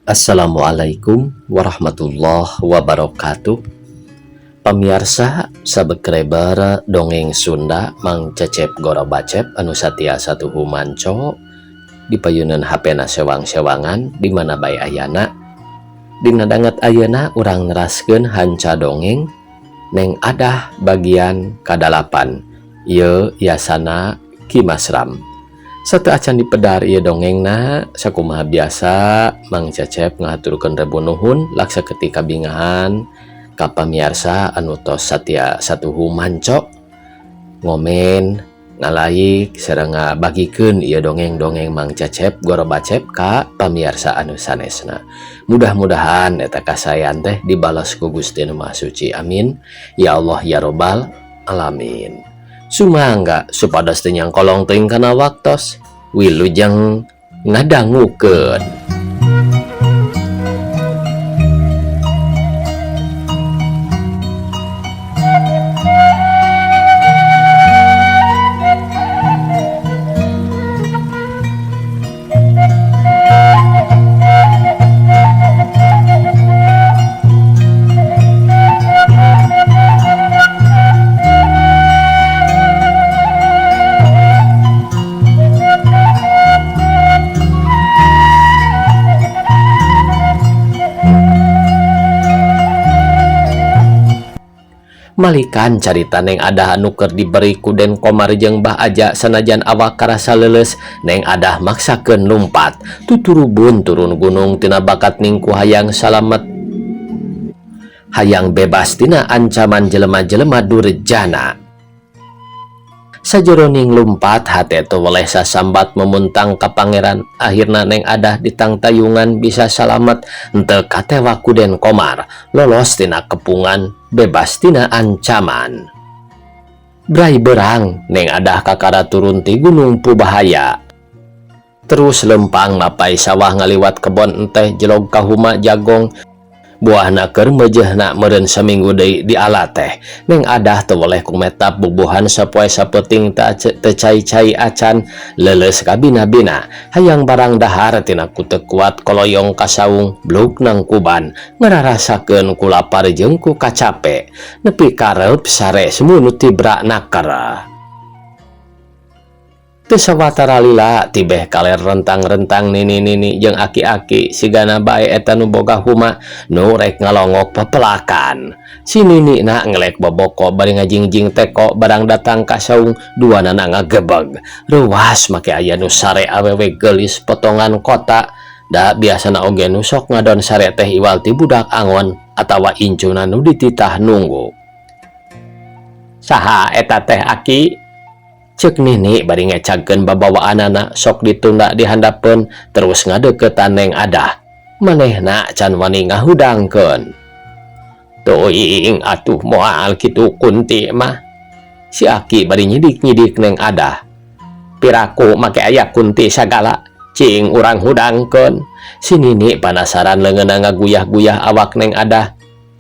Assalamualaikum warahmatullahi wabarakatuh. Pamiarsa subscriber Dongeng Sunda Mang Cecep Gorobacep anu satia satuhu manco di payunan HP na sewang-sewangan di mana bae ayana. Dina danget ayeuna urang neraskeun hanca dongeng Neng Adah bagian kadalapan. Ieu yasana Ki Masram. Sateuacan dipedar ieu dongengna, sakumaha biasa Mang Cecep ngahaturkeun rebu nuhun laksa ketika bingahan ka pamiarsa anu tos satia satuhu manco, ngomen, ngalaik, sareng ngabagikeun ieu dongeng-dongeng Mang Cecep Gorobacep ka pamiarsa anu sanesna. Mudah-mudahan eta kasaean teh dibalas ku Gusti Nu Maha Suci. Amin ya Allah ya Robbal alamin. Sumangga supados teu nyangkolong teuing kana waktos, wilujeng ngadangukeun. Malikan carita Neng Adah anu keur diberi ku Den Komar jeung Bah Aja. Sanajan awak karasa leuleus, Neng Adah maksakeun lumpat tuturubun turun gunung tina bakat ningku hayang salamet, hayang bebas tina ancaman jelema-jelema durjana. Sajeroning lumpat hate teu weleh sasambat memuntang ka pangeran. Akhirna Neng Adah ditangtayungan bisa salamet, henteu katewa ku Den Komar, lolos tina kepungan, bebas tina ancaman. Brai berang Neng Adah kakara turun ti Gunung Pubahaya, terus lempang mapai sawah, ngaliwat kebon enteh, jelog ka huma jagong. Buahna keur meujeuhna meureun saminggu deui diala teh. Neng Adah teu weleh kumetap bubuhan sapoe sapeuting teu cai-cai acan, leuleus kabina-bina hayang barang dahar. Tina ku teu kuat koloyong ka saung, bluk nangkuban ngararasakeun ku lapar jeung ku kacape, nepi kareup sare semu nu tibra naker. Teu sawatara lila tibeh kaler rentang-rentang nini-nini jeung aki-aki, sigana bae eta nu boga huma nu rek ngalongok pepelakan. Si nini na ngelek boboko bari ngajingjing teko. Barang datang ka saung, duanana ngagebeg ruas, make aya nu sare awewe geulis potongan kota. Da biasana oge nu sok ngadon sare teh iwal ti budak angon atawa incuna nu dititah nunggu. "Saha eta teh, Aki?" cek nini bari ngecagkeun babawaanana sok ditunda dihandapeun, terus ngadeukeutan Neng Adah. Manehna can wani ngahudangkeun. "Teuing atuh, moal kitu kunti mah," si Aki bari nyidik-nyidik Neng Adah. "Piraku make aya kunti sagala, cing urang hudangkeun." Si nini panasaran, leungeunna ngaguyah-guyah awak Neng Adah.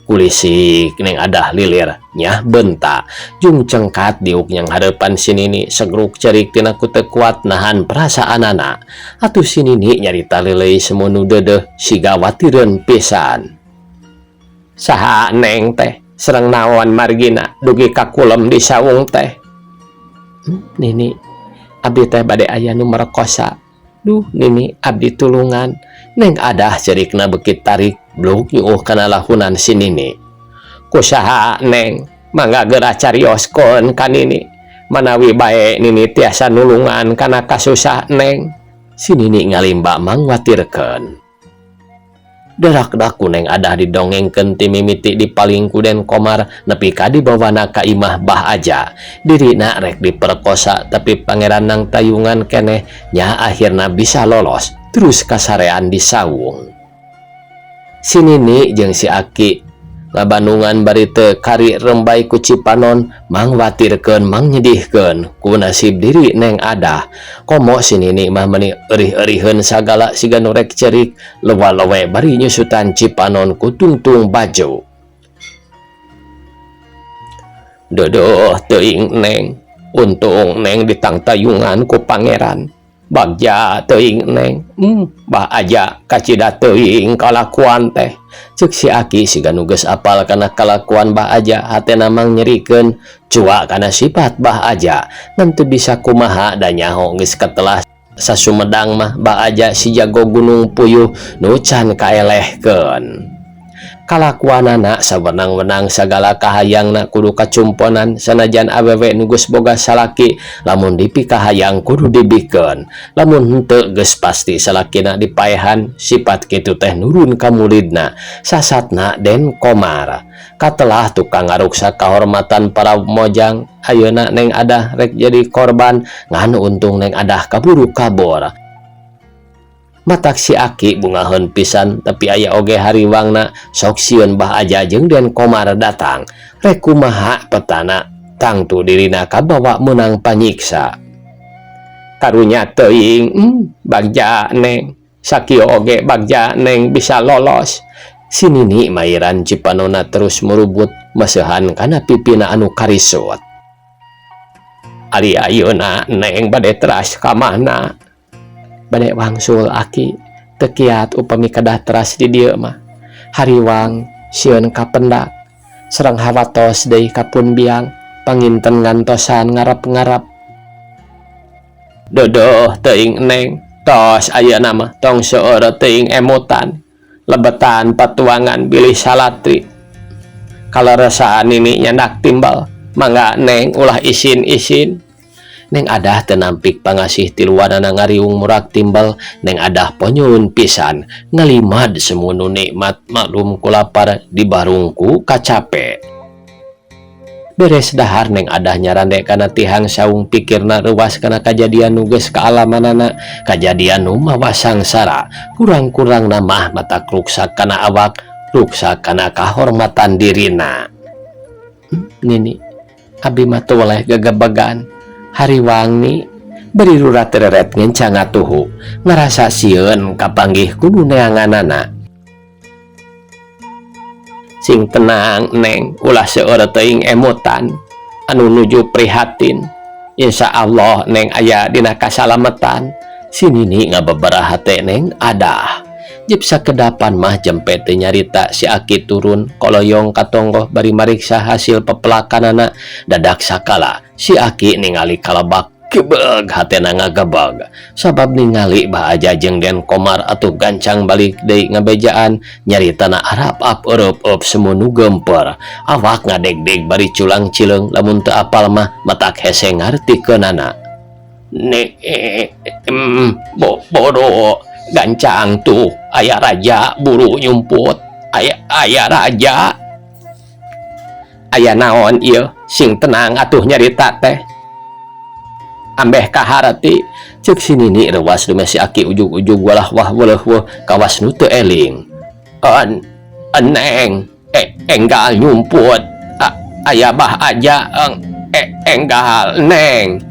Kulisik Neng Adah lilir nyah benta jung cengkat diuk yang hadapan si nini, segruk cerik tina ku teu kuat nahan perasaanana. Atuh si nini nyarita leuleuy semu nu deudeuh siga watireun pisan. "Saha Neng teh, sareng naon margina dugi ka kulem di saung teh?" "Nini, abdi teh bade aya nu merkosa. Duh Nini, abdi tulungan." Neng Adah cerikna beuki tarik, bluk nyuuh kana lahunan si nini. "Kusaha Neng? Mangga geura carioskeun ka nini, manawi bae nini tiasa nulungan kana kasusah Neng," si nini ngalimba mangwatirkeun. Darak ku Neng Adah didongengkeun ti mimiti dipaling ku Den Komar nepi ka dibawana ka imah Bah Aja. Dirina rek diperkosa tapi pangeran nang tayungan keneh nya, akhirna bisa lolos terus kasarean di saung. Si nini jeung si Aki ngabandungan bari teu kari rembay ku cipanon, mangwatirkeun, mangnyedihkeun ku nasib diri Neng Adah. Komo si nini mah meuni eurih-euriheun sagala siga nu rek cerik, lewa-lewe bari nyusutan cipanon ku tungtung baju. "Dodoh teuing Neng, untung Neng ditangtayungan ku pangeran. Bagja teuing, Neng. Bah Aja kacida teuing kalakuan teh, cek si Aki siga nu geus apal kana kalakuan Bah Aja. Hatena mangnyerikeun cua kana sifat Bah Aja, ngan teu bisa kumaha da nyaho geus ketelah sa Sumedang mah Bah Aja si jago Gunung Puyuh nu can kaelehkeun. Kalakuanana sawenang-wenang, sagala kahayangna kudu kacumponan, sanajan awewe nu geus boga salaki, lamun dipikahayang kudu dibikeun, lamun henteu geus pasti salakina dipaehan. Sifat kitu teh nurun ka muridna, sasatna Den Komar, katelah tukang ngaruksak kahormatan para mojang. Ayeuna Neng Adah rek jadi korban, ngan untung Neng Adah kaburu kabur. Matak si Aki bungaheun pisan, tapi aya oge hariwangna, sok sieun Bah Aja jeung Den Komar datang. Rek kumaha petana, tangtu dirina kabawa meunang panyiksa. Karunya teuing, bagja Neng, sakieu oge bagja Neng bisa lolos. Si Nini mairan cipanona terus merubut maseuhan kana pipina anu karisut. Ari ayeuna Neng bade teras ka mana? Bade wangsul, Aki. Teu kiat upami kedah teras di dieu mah, hariwang, sieun kapendak sareng hawatos deui ka pun biang, panginten ngantosan ngarep-ngarep. Dodoh teuing, Neng. Tos ayeuna mah tong seueur teuing emutan, lebetan patuangan bilih salatri kaleresan Nini nyandak timbal. Mangga, Neng, ulah isin-isin. Neng Adah teu nampik pangasih tiluanana ngariung murak timbal. Neng Adah ponyun pisan ngalimad semunu nikmat, maklum ku lapar dibarung ku kacape. Beres dahar, Neng Adah nyarande kana tihang saung, pikirna reuwas kana kajadian nu geus kaalamanana, kajadian nu mawa sangsara, kurang-kurang mah matak ruksak kana awak, ruksak kana kahormatan dirina. Nini, abi mah teu weleh gegebegan, hariwang ni." Bari rurareret ngencang ngatuhu, ngarasa sieun kapanggih ku nu neanganana. "Sing tenang, Neng, ulah seueur teuing emutan anu nuju prihatin. Insya Allah Neng aya dina kasalametan," si Nini ngabebera hate Neng Adah. Jip sakedapan mah jempe teu nyarita, si Aki turun koloyong ka tonggoh bari mariksa hasil pepelakanana. Dadak sakala si Aki ningali kalebak gebeg, hatena ngagebeg sabab ningali Bah Aja jeung Den Komar. Atuh gancang balik deui ngabejaan, nyaritana arap ap eurup eup semunu gemper, awak ngadegdeg bari culang cileung. Lamun teu apal mah matak hese ngartikeunana. "Ne bo bodo gancang tuh, aya raja buru nyumput, aya aya raja." "Aya naon ieu? Sing tenang atuh nyarita teh, ambeh kaharti," cek si Nini reuwas dumeh si Aki ujug-ujug walah wah weleh weh kawas nu teu eling. "En eneng enggal nyumput, aya Bah Aja enggal, Neng,"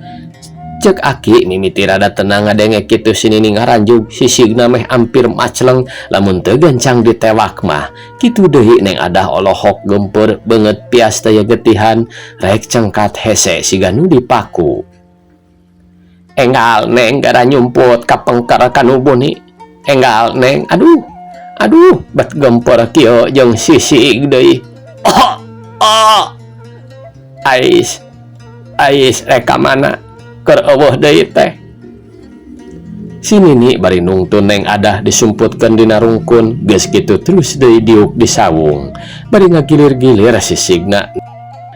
cek Aki mimiti rada tenang ngadenge kitu. Si Nini ngaranjug, sisigna meh ampir macleng lamun teu gancang ditewak mah. Kitu deui Neng Adah olohok gempeur, beungeut pias daya getihan, rek cengkat hese siga nu dipaku. "Enggal, Neng, gara nyumput kapengker kanu buni. Enggal, Neng. Aduh, aduh, bet gempeur kieu jeung sisig deui. Oh, oh, ais, ais, rek ka mana keur euweuh deui teh?" Si Nini bari nungtun Neng Adah disumputkeun dina rungkun, geus kitu terus deui diuk di sawung bari ngagilir-gilir sisigna,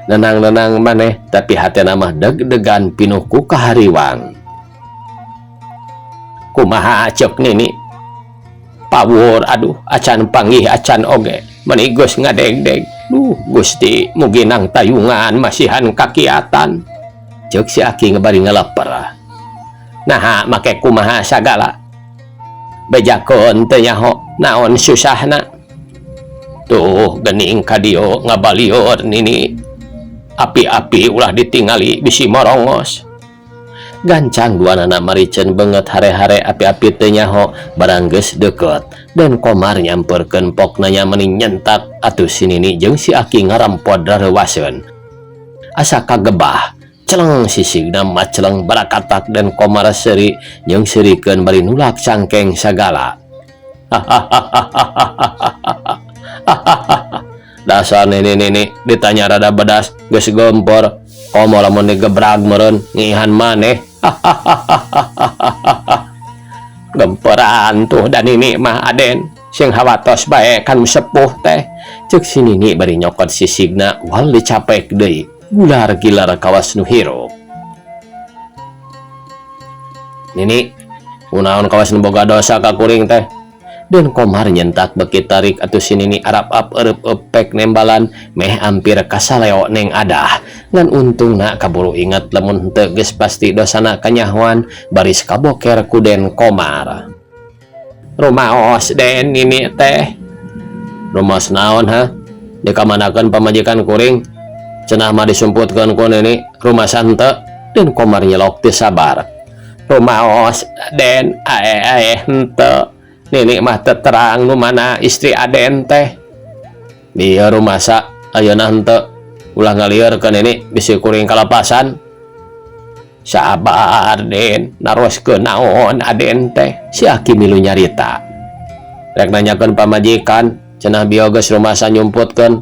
nenang-nenang maneh, tapi hatena mah deg-degan pinuh ku kahariwang. "Kumaha ceuk Nini?" "Pawur, aduh, acan panggih acan oge, meni geus ngadegdeg. Duh Gusti, mugi nang tayungan masihan kakiatan," ceuk si Aki ngebari ngeleper. "Naha make kumaha sagala? Bejakeun teu nyaho naon susahna?" "Tuh gening ka dieu ngabalieur, Nini. Api-api ulah ditingali, bisi morongos." Gancang duanana mariceun beungeut hare-hare, api-api teu nyaho. Barang geus deukeut, Den Komar nyamperkeun pokna nya meni nyentak. Atuh si Nini jeung si Aki ngarampod rareuwaseun asa kagebah. Celeng sisigna maceleng barakatak Den Komar seuri jeung seurikeun bari nulak cangkeng sagala. Dasar nini-nini ditanya rada bedas geus gempor komo lamun digebrag meureun ngihan maneh. Gemperan tuh dan nini mah Aden sing hawatos bae kan sepuh teh, cek si nini bari nyokot sisigna wal dicapek deui gular gilar kawas nu hirup. Nini kunaon kawas nu boga dosa ka kuring teh? Den Komar nyentak beki tarik atuh si nini arap-ap eureub epek nembalan meh ampir kasaleo Neng Adah. Ngan untungna kaburu inget, lamun henteu geus pasti dosana kanyahoan baris kaboker ku Den Komar. Rumaos Den, nini teh. Rumaos naon, ha? Dikamanakeun pamajikan kuring? Cenah mah disumputkeun ku nini, rumasa henteu? Den Komar nyelok teu sabar. Rumaos Den, ae ae henteu. Nini mah teu terang nu mana istri Aden teh. Dia rumasa ayeuna henteu. Ulah ngalieurkeun nini, bisi kuring kalapasan. Sabar Den, naroskeun naon Aden teh? Si aki milu nyarita. Rek nanyakeun pamajikan, cenah bieu geus rumasa nyumputkeun.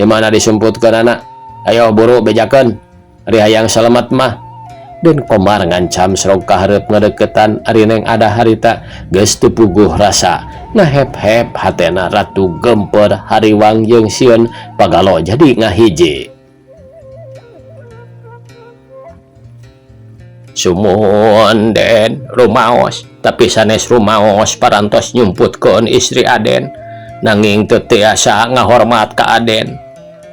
Di mana disumputkeun anak? Ayo buru bejakeun. Ari hayang selamat mah. Den Komar ngancam serog kahareup ngadeukeutan ari Neng Adah harita geus teu puguh rasa. Ngahep-hep hatena ratu gemper hariwang jeung sieun pagalo jadi ngahiji. Sumuhun Den, rumaos, tapi sanes rumaos parantos nyumputkeun istri Aden, nanging teu tiasa ngahormat ka Aden.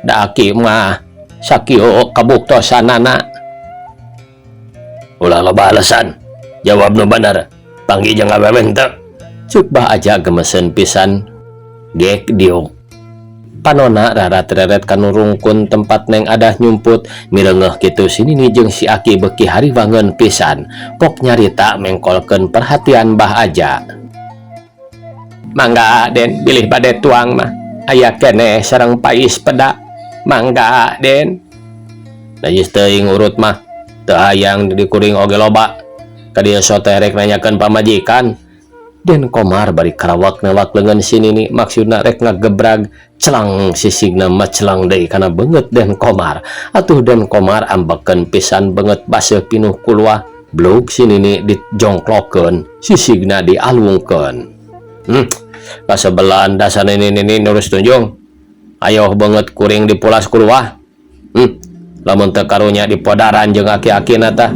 Da aki mah sakieu kabuktosanana. Ulah loba alasan, jawab nu bener, panggih jeung awewe henteu? Cuk Bah Aja gemesen pisan gek diuk. Panona rarat-reret kanu rungkun tempat Neng Adah nyumput, mirengeuh kitu si nini jeung si aki beuki hariwangeun pisan. Pok nyarita mengkolkeun perhatian Bah Aja. Mangga Den, bilih bade tuang mah aya keneh sareng pais peda. Mangga Den. Najis teuing urut mah, teu hayang dikuring oge loba. Ka dieu sote rek nanyakeun pamajikan. Den Komar bari karawak newak leungeun si nini maksudna rek ngagebrag, celang sisigna macelang deui kana beungeut Den Komar. Atuh Den Komar ambekeun pisan beungeut baseuh pinuh kuluah, blug si nini dijongklokeun, sisigna dialungkeun. Kasebelan dasar nini nini nurus tunjung. Ayo beungeut kuring dipulas kuluah. Lamun teu karunya dipodaran jeung aki-akina tah.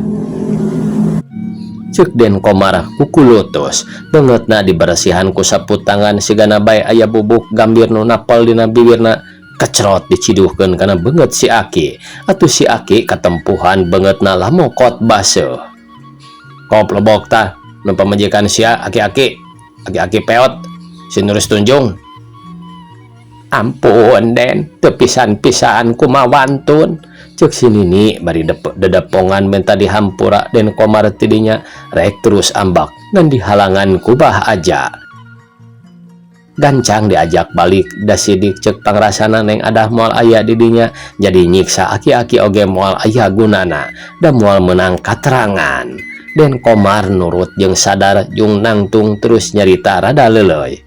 Ceuk Den Komar kukulutus, beungeutna diberesihan ku sapu tangan sigana bae aya bubuk gambir nu napel dina bibirna, kecerot diciduhkeun kana beungeut si aki. Atuh si aki katempuhan beungeutna lamokot baseuh. Kop lebok tah nu pamajikan sia aki-aki, aki-aki peot si nurus tunjung. Ampun Den, teu pisan-pisan kumawantun. Ceuk si nini bari dedepongan minta dihampura Den Komar tidinya rek terus ambak ngan dihalangan ku Bah Aja. Gancang diajak balik da sidik ceuk pangrasana Neng Adah moal aya di dinya, jadi nyiksa aki-aki oge moal aya gunana da moal meunang katerangan. Den Komar nurut jeung sadar jung nangtung terus nyarita rada leuleuy.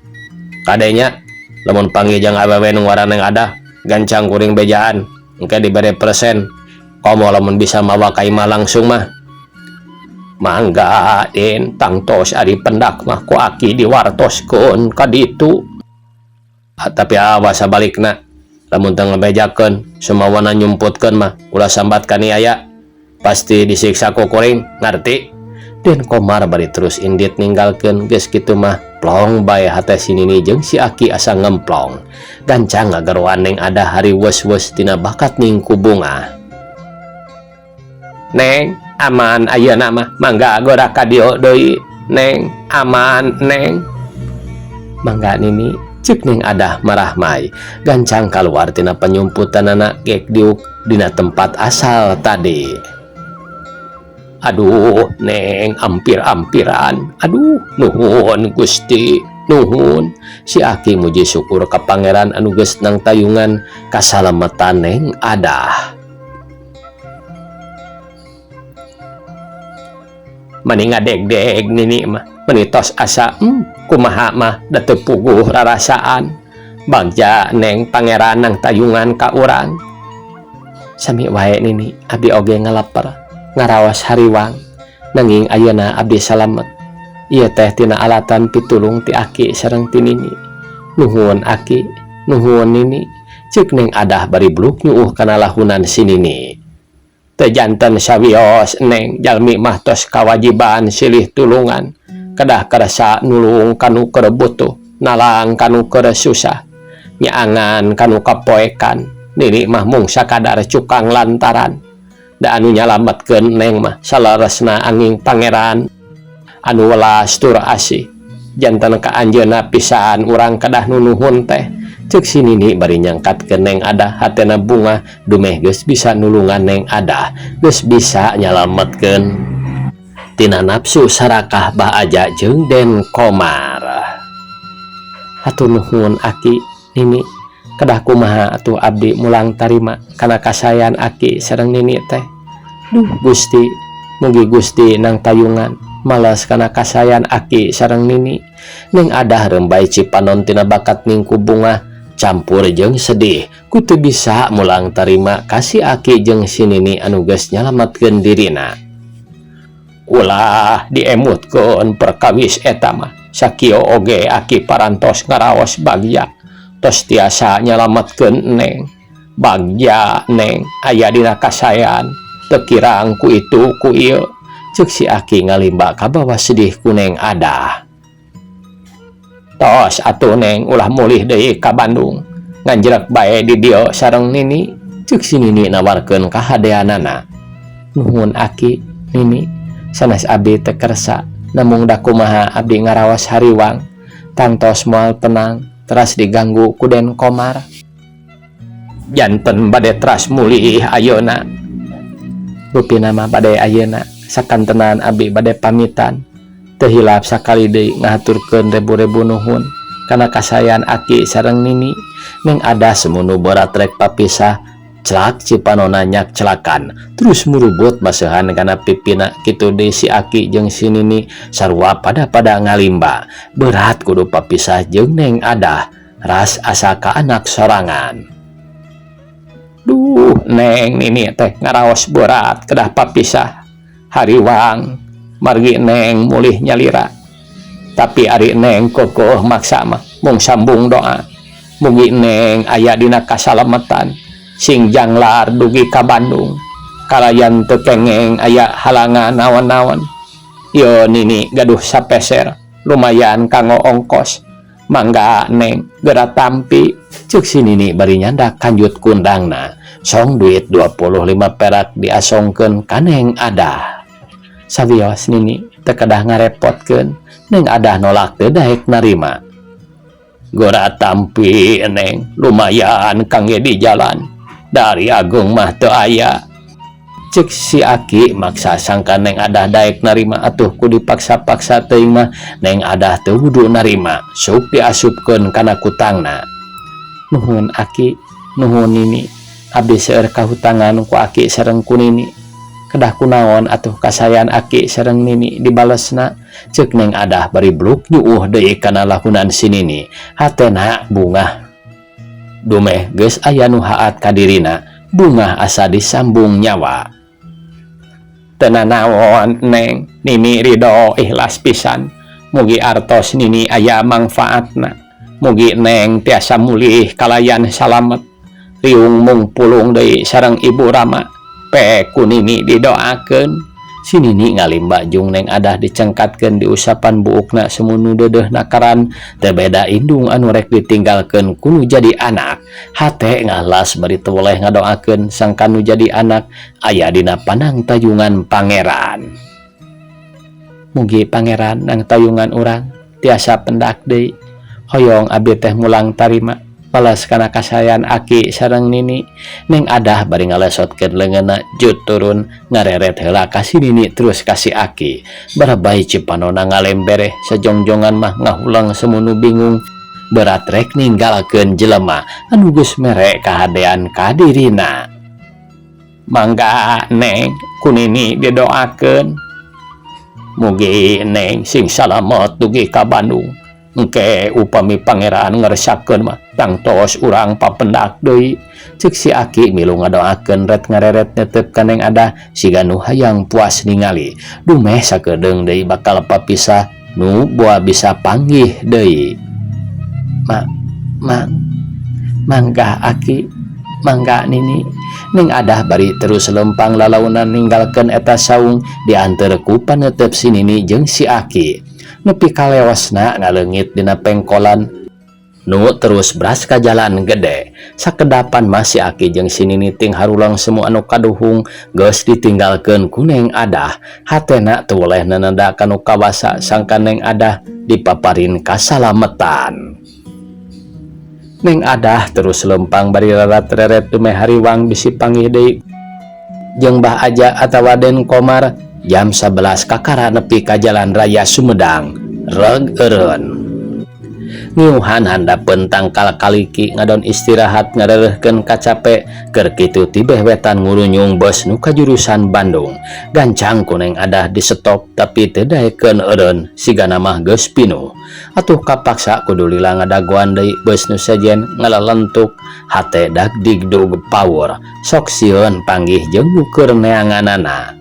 Kadenya lamun panggih jeung awewe nu ngaran Neng Adah gancang kuring bejaan, engke dibere persen. Komo lamun bisa mawa ka imah langsung mah. Mangga Den, tangtos ari pendak mah ku aki diwartoskeun ka ditu. Tapi awas sabalikna, lamun teu ngabejakeun sumawana nyumputkeun mah ulah sambat ka niaya, pasti disiksa ku kuring, ngarti? Den Komar bari terus indit ninggalkeun. Geus kitu mah plong bae hate si nini jeung si aki asa ngemplong. Gancang ngageroan Neng Adah hari weus-weus tina bakat ningku bunga. Neng, aman ayeuna mah, mangga gora ka dieu deui. Neng, aman Neng. Mangga nini, ceuk Neng Adah marahmai. Gancang kaluar tina penyumputanana gek diuk dina tempat asal tadi. Aduh Neng, ampir-ampiran. Aduh, nuhun Gusti, nuhun. Si aki muji syukur ka pangeran anu geus nang tayungan kasalamatan Neng Adah. Mani ngadegdeg nini mah, meni tos asa kumaha mah da teu puguh rarasaan. Bagja, Neng, Pangeran nangtayungan ka urang. Sami wae, Nini, abdi oge ngalaper, ngaraos hariwang, nanging ayeuna abdi salamet. Ieu teh tina alatan pitulung ti aki sareng ti nini. Nuhun, Aki, nuhun, Nini, ceuk Neng Adah bari bluk nyuuh kana lahunan si Nini. Teu janten sawios, Neng, jalmi mah tos kawajiban silih tulungan, kedah kersa nulung kanu keur butuh, nalang kanu keur susah, nyaangan kanu kapoekan. Nini mah mung sakadar cukang lantaran, da anu nyalametkeun Neng mah saleresna anging Pangeran anu welas tur asih. Janten ka anjeunna pisan urang kedah nunuhun teh, ceuk si Nini bari nyangkatkeun Neng Adah. Hatena bungah dumeh geus bisa nulungan Neng Adah, geus bisa nyalametkeun tina nafsu sarakah Bah Aja jeung Den Komar. Hatur nuhun, Aki, Nini. Kedah kumaha atuh abdi mulang tarima kana kasayan Aki sareng Nini teh? Duh Gusti, mugi Gusti nangtayungan malas kana kasayan Aki sareng Nini. Neng Adah rembay cipanon tina bakat ningku bungah campur jeung sedih ku teu bisa mulang tarima ka si Aki jeung si Nini anu geus nyalametkeun dirina. Ulah diemutkeun perkawis eta mah, sakieu oge Aki parantos ngaraos bagja tos tiasa nyalametkeun Neng. Bagja Neng aya dina kasayan, teu kirang ku itu ku ieu, ceuk si Aki ngalimba kabawa sedih ku Neng Adah. Tos atuh, Neng, ulah mulih deui ka Bandung, nganjrek bae di dieu sareng Nini, ceuk si Nini nawarkeun kahadeanana. Nuhun, Aki, Nini, sanes abdi teu kersa, namung da kumaha abdi ngaraos hariwang, tangtos moal tenang teras diganggu ku Den Komar. Janten bade teras mulih ayeuna? Rupina mah bade ayeuna. Sakantenan abdi bade pamitan. Teu hilap sakali deui ngahaturkeun rebu-rebu nuhun kana kasayan Aki sareng Nini. Neng Adah semunu berat rek papisah, celak cipanona nyak celakan terus murubut maseuhan kana pipina. Kitu deui si Aki jeung si Nini sarua pada-pada ngalimba berat kudu papisah jeung Neng Adah, ras asa ka anak sorangan. Duh, Neng, Nini teh ngaraos berat kedah papisah, hariwang margi Neng mulih nyalira, tapi ari Neng kokoh maksa mah mung sambung doa mugi Neng aya dina kasalamatan, sing janglar dugi ka Bandung kalayan teu kengeng aya halangan naon-naon. Yo, Nini gaduh sapeser, lumayan kanggo ongkos. Mangga, Neng, gera tampi, ceuk si Nini bari nyandak kanjut kundangna. Song duit 25 perak diasongkeun ka Neng Adah. Sawios, Nini, teu kedah ngarepotkeun. Neng Adah nolak, teu daek narima. Gora tampi, Neng, lumayan kangge di jalan, dari agung mah teu aya, ceuk si Aki maksa sangka Neng Adah daek narima. Atuh ku dipaksa-paksa teuing mah Neng Adah teu wudu narima, sup diasupkeun kana kutangna. Nuhun, Aki, nuhun, Nini. Abdi seueur kahutangan ku Aki sareng ku Nini. Kedah kunaon atuh kasayan Aki sareng Nini dibalesna? Ceuk Neng Adah bari bluk nyuuh deui kana lahunan si Nini. Hatena bungah dumeh geus aya nu haat ka dirina, bungah asa disambung nyawa. Teu nanaon, Neng, Nini ridho ikhlas pisan. Mugi artos Nini aya mangfaatna. Mugi Neng tiasa mulih kalayan salamet, riung mung pulung deui sareng ibu rama. Pe ku Nini didoakeun. Si Nini ngalimba jung Neng Adah, dicengkatkeun, diusapan buukna. Semunu deudeuh nakaran, teu beda indung anu rek ditinggalkeun ku nu jadi anak. Hate ngalas bari teu boleh ngadoakeun sangkan nu jadi anak aya dina panangtayungan Pangeran. Mugi Pangeran nangtayungan urang tiasa pendak deui. Hoyong abdi teh mulang tarima balas kana kasayan Aki sareng Nini. Neng Adah bari ngalesotkeun leungeunna jut turun, ngareret heula ka si Nini terus ka si Aki. Barabai cipanona ngalembereh, sajongjongan mah ngahulang semunu bingung berat rek ninggalkeun jelema anu geus mere kahadean ka dirina. Mangga, Neng, ku Nini didoakeun. Mugi Neng sing salamet dugi ka Bandung. Engke upami Pangeran ngersakeun mah tangtos urang papendak deui. Cek si Aki milu ngadoakeun ret ngareret netep ka Neng Adah siga nu hayang puas ningali. Dumeh sakedeung deui bakal papisah nu boa bisa panggih deui. Ma, mang, mangga Aki, mangga Nini. Neng Adah bari terus lempang lalaunan ninggalkeun eta saung dianteur ku panetep si Nini jeung si Aki. Nepi kalewasna ngaleungit dina pengkolan nu terus bras ka jalan gede. Sakedapan mah si Aki jeung si Nini ting harulang semu anu kaduhung geus ditinggalkeun ku Neng Adah. Hatena teu weleh nananda kanu kawasa sangka Neng Adah dipaparin kasalametan. Neng Adah terus lempang bari rarat-reret dumeh hariwang bisi panggih deui jeung Bah Aja atawa Den Komar. Jam 11 kakara nepi ka Jalan Raya Sumedang. Reg eureun. Ngiuhan handapeun tangkal kaliki ngadon istirahat ngareureurkeun kacape. Keur kitu tibeh wetan ngurunyung bus nu ka jurusan Bandung. Gancang ku Neng Adah di stop, tapi teu daekeun eureun, sigana mah geus pinuh. Atuh kapaksa kudu lila ngadagoan deui bus nu sejen ngalalentuk. Hate dagdigdug paur, sok sieun panggih jeung nu keur neanganana.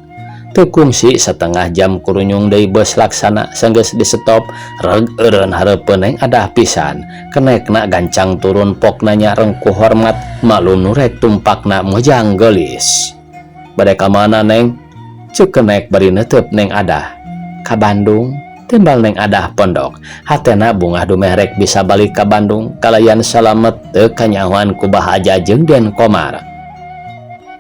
Teu kungsi setengah jam kurunyung deui bus laksana sanggeus di stop. Reg eureun hareupeun Neng Adah pisan. Kenekna gancang turun, pok nanya rengkuh hormat, maklum nu rek tumpakna mojang geulis. "Bade ka mana, Neng?" cek kenek bari netep Neng Adah. "Ka Bandung," timbal Neng Adah pondok. Hatena bungah dumeh rek bisa balik ka Bandung kalayan salamet, teu kanyahoan ku Bah Aja jeung Den Komar.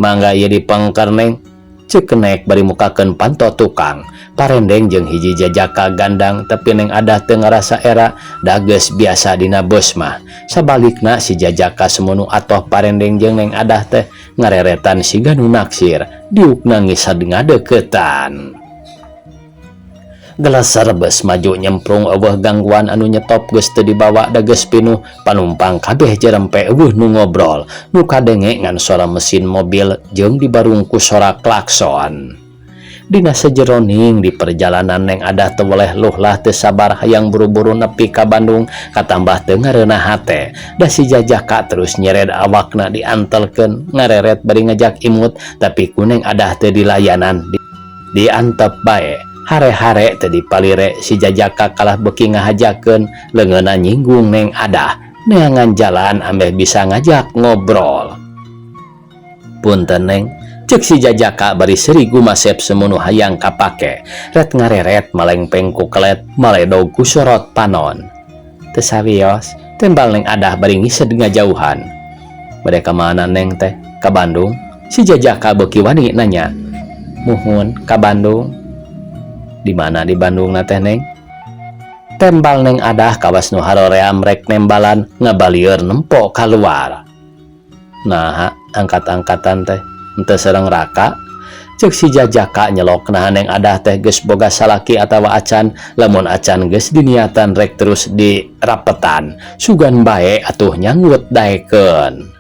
"Mangga ieu dipengker, Neng," cek kenek bari mukakeun panto tukang. Parendeng jeung hiji jajaka gandang, tapi Neng Adah teu ngarasa era, da geus biasa dina bus mah. Sabalikna si jajaka semunu atoh parendeng jeung Neng Adah teh ngareretan siga nu naksir, diukna ngisad ngadeukeutan. Geleser bus maju nyemprung, euweuh gangguan. Anu nyetop geus teu dibawa da geus pinuh. Panumpang kabeh jerempe, euweuh nu ngobrol, nu kadenge ngan suara mesin mobil jeung dibarung ku sora klakson. Dina sejeroning di perjalanan Neng Adah teu weleh luhlah, teu sabar hayang buru-buru nepi ka Bandung, katambah teu ngareunah hate da si jajaka terus nyered awakna diantelkeun, ngareret bari ngajak imut, tapi ku Neng Adah teu dilayanan, diantep bae. Hare-hare teu dipalire, si jajaka kalah beuki ngahajakeun, leungeunna nyinggung Neng Adah, neangan jalan ambeh bisa ngajak ngobrol. "Punten, Neng," cek si jajaka bari seuri gumasep semunu hayang kapake, ret ngareret malengpeng ku kelet, maledog ku sorot panon. "Teu sawios," tembal Neng Adah bari ngised ngajauhan. "Bade ka mana Neng teh? Ka Bandung?" Si jajaka beuki wani nanya. "Muhun, ka Bandung." "Di mana di Bandung na teh, Neng?" tembal Neng Adah kawas nu haroream rek nembalan, ngabalieur nempo kaluar. "Nah, angkat-angkatan teh henteu sareng raka?" cek si jajaka nyelok. Nah, Neng Adah teh geus boga salaki atawa acan? Lamun acan, geus diniatan rek terus dirapetan, sugan bae atuh nyanggut daekeun.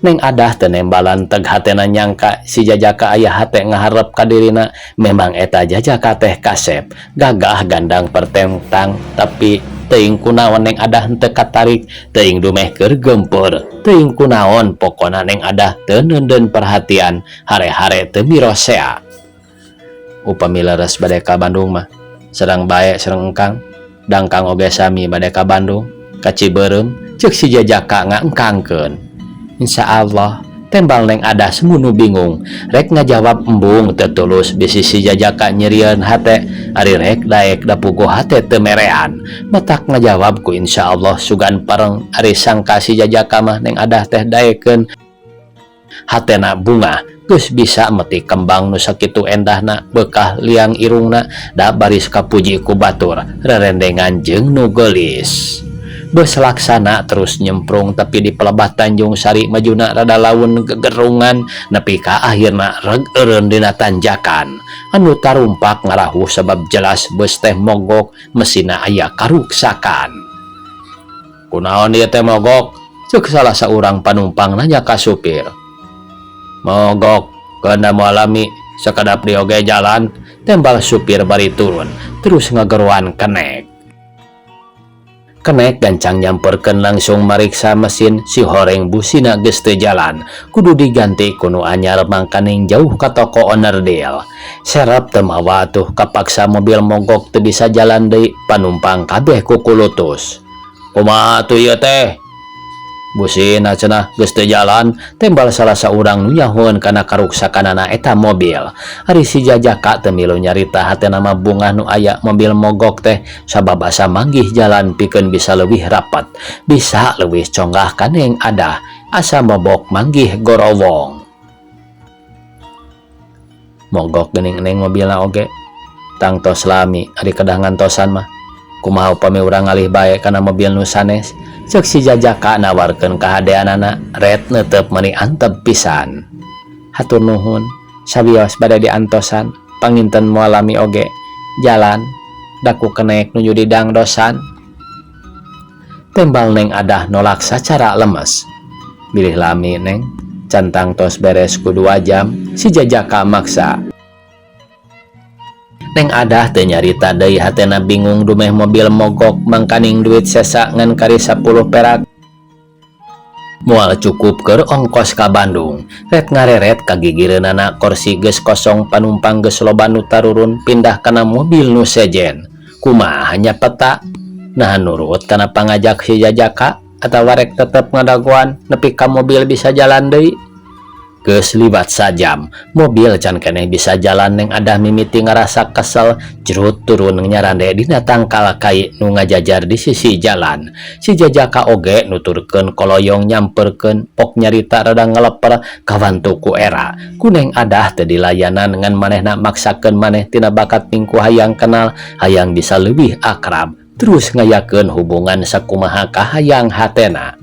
Neng Adah teu nembalan teg, hatena nyangka si jajaka aya hate ngaharep ka dirina. Memang eta jajaka teh kasep, gagah, gandang pertentang, tapi teuing kunaon Neng Adah henteu katarik. Teuing dumeh keur gempeur, teuing kunaon, pokona Neng Adah teu neundeun perhatian, hare-hare teu mirosea. "Upami leres bade ka Bandung mah sareng bae sareng engkang, da engkang oge sami bade ka Bandung, ka Cibeureum," cek si jajaka ngaengkangkeun. "Insya Allah," tembal Neng Adah semunu bingung rek ngajawab, embung teu tulus, bisi si jajaka nyerieun hate. Ari rek daek da puguh hate teu merean, matak ngajawab ku "Insya Allah", sugan pareng. Ari sangka si jajaka mah Neng Adah teh daekeun, hatena bungah geus bisa metik kembang nu sakitu endahna, bekah liang irungna, da baris kapuji ku batur, rerendengan jeung nu geulis. Bus laksana terus nyemprung, tapi di pelebah Tanjung Sari majuna rada laun, gegerungan nepi ka akhirna reg eureun dina tanjakan. Anu tarumpak ngarahuh sebab jelas bus teh mogok, mesinna aya karuksakan. "Kunaon ieu teh mogok?" cek salah saurang panumpang nanya ka supir. "Mogok kena moal lami." Sakedap deui oge jalan, tembal supir bari turun, terus ngageroan kenek. Kenek gancang nyamperkeun langsung mariksa mesin si horeng busina geus teu jalan, kudu diganti ku nu anyar mangkaning jauh ka toko onderdil. Serep teu mawa atuh kapaksa mobil mogok teu bisa jalan deui panumpang kabeh kukulutus. Kumaha atuh ieu teh? Busina cenah geus teu jalan, tembal salah saurang nu nyahoeun kana karuksakanana eta mobil. Ari si Jajaka teu milu nyarita hatena mah bungah nu aya mobil mogok teh sabab asa manggih jalan pikeun bisa leuwih rapat, bisa leuwih conggah ka Neng Adah, asa mobok manggih gorowong. Mogok geuning Neng mobilna oge. Tangtos lami ari kedah ngantosan mah. Kumaha upami urang ngalih bae kana mobil nu sanes? Cek si Jajaka nawarkeun kahadeanana ret neuteup meuni antep pisan. Hatur nuhun, sawios bade diantosan, panginten moal lami oge. Jalan, daku kenek nuju di dangdosan. Tembal Neng Adah nolak sacara lemes. Bilih lami Neng, can tangtos beres ku 2 jam, si Jajaka maksa. Neng Adah teu nyarita deui hatena bingung dumeh mobil mogok mangkaning duit sesa ngan kari 10 perak. Moal cukup keur ongkos ka Bandung. Ret ngareret kagigireunana korsi geus kosong panumpang geus loba nu tarurun pindah kana mobil nu sejen. Kumaha nya peta? Naha nurut kana pangajak si Jajaka atawa rek tetep ngadagoan nepi ka mobil bisa jalan deui? Geus liwat sajam, mobil can keneh bisa jalan Neng Adah mimiti ngarasa kesel, jerut turun nyarande dina tangkal kai nu ngajajar di sisi jalan. Si Jajaka oge nuturkeun koloyong nyamperkeun pok nyarita rada ngeleper kawantu ku era. Ku Neng Adah teu dilayanan ngan manehna maksakeun maneh tina bakat mingku hayang kenal, hayang bisa leuwih akrab, terus ngayakeun hubungan sakumaha kahayang hatena.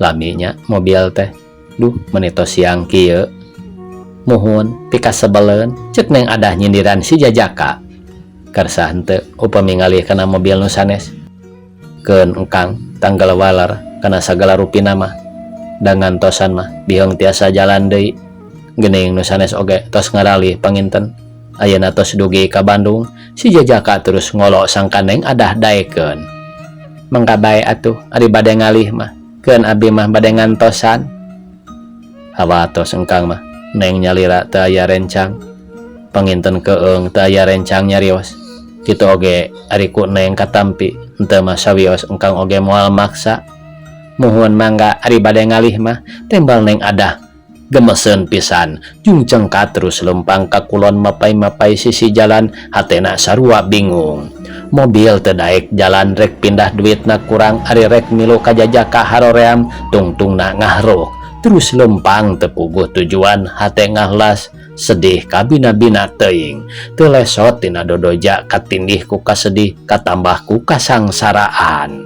Laminya mobil teh. Duh, meni tos siang kieu. Muhun pikasebeleun cek Neng Adah nyindiran si Jajaka. Kersa henteu upami ngalih kana mobil nu sanes. Keun engkang tanggal waler kana sagala rupina mah. Da ngantosan mah biheung tiasa jalan deui. Geuning nu sanes oge tos ngaralih panginten. Ayeuna tos dugi ka Bandung, si Jajaka terus ngolo sangka Neng Adah daekeun. Mangga bae atuh ari bade ngalih mah. Keun abi mah bade ngantosan. Hawatos engkang mah Neng nyalira teu aya rencang. Panginten keung teu aya rencang nyarios. Kitu oge ari ku Neng katampi henteu mah sawios engkang oge moal maksa. Muhun mangga ari bade ngalih mah tembal Neng Adah gemeseun pisan. Jung cengkat terus lempang ka kulon mapai-mapai sisi jalan hatena sarua bingung. Mobil teu daek jalan rek pindah duitna kurang ari rek milu ka Jajaka haroream tungtungna ngahruk. Terus lempang teu puguh tujuan hate ngahlas sedih kabina-bina teuing. Teu lesot tina dodoja katindih ku kasedih katambah ku kasangsaraan.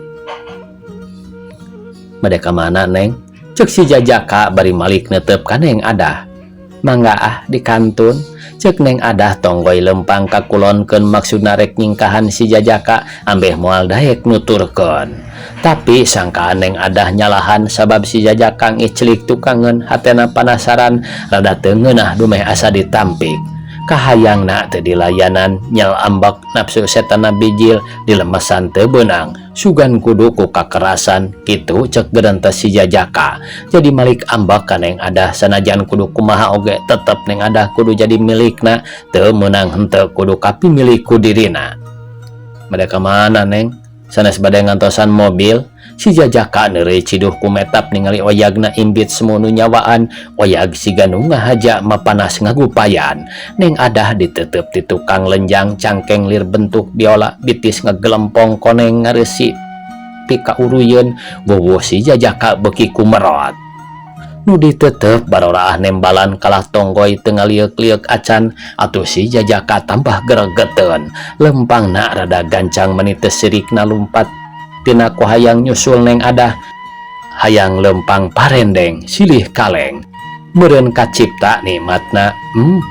Bade ka mana Neng? Cek si Jajaka bari malik neuteup ka Neng Adah. Mangga ah di kantun. Cek Neng Adah tonggoy lempang ka kulonkeun maksudna rek nyingkahan si Jajaka ambeh moal daek nuturkeun. Tapi sangkaan Neng Adah nyalahan sabab si Jajaka ngiclik tukangeun hatena panasaran rada teu ngeunah dumeh asa ditampik. Kahayangna teu dilayanan nyel ambek nafsu setanna bijil dilemesan teu beunang. Sugan kudu ku kakerasan kitu cek gerentes si Jajaka. Jadi malik ambek ka Neng Adah sanajan kudu kumaha oge tetep Neng Adah kudu jadi milikna teu meunang henteu kudu kapimilik ku dirina. Bade ka mana Neng? Sanes bade ngantosan mobil. Si Jajaka neureuy ciduh ku metap ningali oyagna imbit semunu nyawaan, oyag siga nu ngahaja mapanas ngagupayan. Neng Adah ditetep ti tukang lenjang cangkeng lir bentuk biola bitis ngagelempong koneng ngareusi pika uruyeun wuwuh si Jajaka beuki kumerot. Nu ditetep baroraah nembalan kalah tonggoy teu ngalieuk-lieuk acan atuh si Jajaka tambah geregeteun. Lempangna rada gancang meni teu sirikna lumpat tina ku hayang nyusul Neng Adah. Hayang lempang parendeng silih kaleng. Meureun kacipta nikmatna,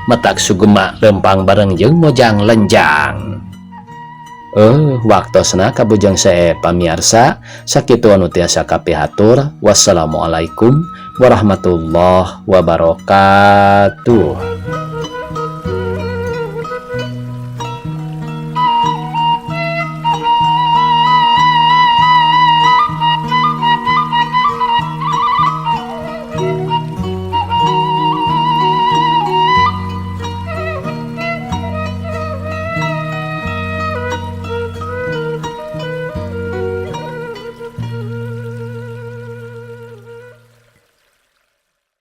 metak sugema lempang bareng jeung mojang lenjang. Waktosna kabujeng sae pamiarsa, sakitu anu tiasa kapihatur. Wassalamualaikum warahmatullahi wabarakatuh.